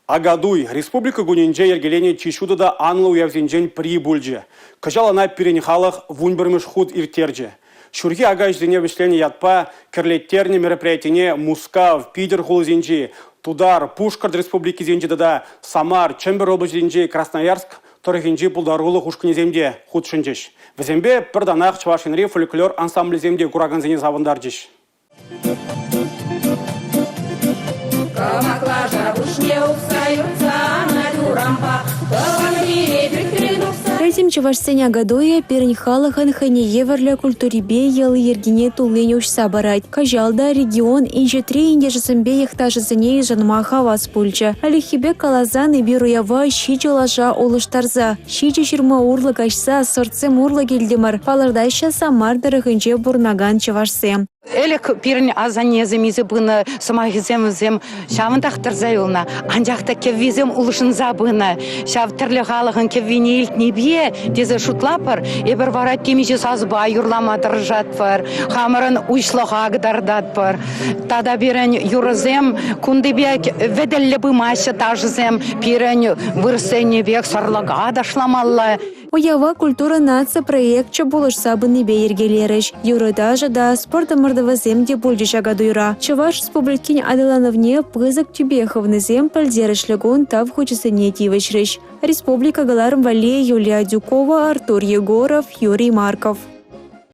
Акатуй Республика кунӗнче йӗркеленӗ чи ҫутӑ та анлӑ уявсенчен пӗри пулчӗ. Кӑҫал ӑна пирӗн халӑх 11-мӗш хут ирттерчӗ. Ҫурхи ака ӗҫӗсене вӗҫленӗ ятпа кӗрлеттернӗ мероприятине Мускав, Питӗр хулисенчи, Тутар, Пушкӑрт республикисенчи тата Самар, Чӗмпӗр облаҫӗсенчи, Красноярск тӑрӑхӗнчи пултарулӑх ушкӑнӗсем те хутшӑнчӗҫ. Вӗсемпе пӗр танах Чӑваш Енри фольклор ансамблӗсем те куракансене савӑнтарчӗҫ. Кӑмак лаша пуҫне ухса юртса анать урампа, тӑван киле пӳртрен тухса. Пӗтӗм чӑвашсен Акатуйӗ пирӗн халӑхӑн хӑйне евӗрлӗ культурипе йӑли-йӗркине туллин уҫса парать. Кӑҫал та регион инҫетри ентешӗсемпе йӑхташӗсене йышӑнма хавас пулчӗ. Ӗлӗкхи пек каласан, эпир уява ҫичӗ лаша улӑштарса, ҫичӗ ҫырма урлӑ каҫса сӑртсем урлӑ килтӗмӗр, палӑртаҫҫӗ Самар тӑрӑхӗнче пурӑнакан чӑвашсем. Ӗлӗк пирӗн асаннесем илсе пынӑ сӑмахӗсем вӗсем ҫавӑнтах тӑрса юлнӑ. Анчах та кӗввисем улшӑнса пынӑ. Ҫав тӗрлӗ халӑхӑн кӗввине илтнипе тесе шутлатпӑр. Эпир вара темиҫе сасӑпа юрлама тӑрӑшатпӑр, хамӑрӑн уҫлӑха кӑтартатпӑр. Тата пирӗн юрӑсем кунти пек вӗтӗллӗ пымаҫҫӗ ташӑсем. Пирӗн вырӑссенни пек сарлака ташламалла. Уява «Культура наци проекчӗ» пулӑшса пынипе йӗркелерӗҫ. Юрӑ-ташӑ та, спорт ӑмӑртӑвӗсем те пулчӗҫ Акатуйра. Чӑваш Республикин аталанӑвне пысӑк тӳпе хывнисем пӗлтерӗшлӗ кун Тав хучӗсене тивӗҫрӗҫ. Республика кӑларӑм валли Юлия Адюкова, Артур Егоров, Юрий Марков.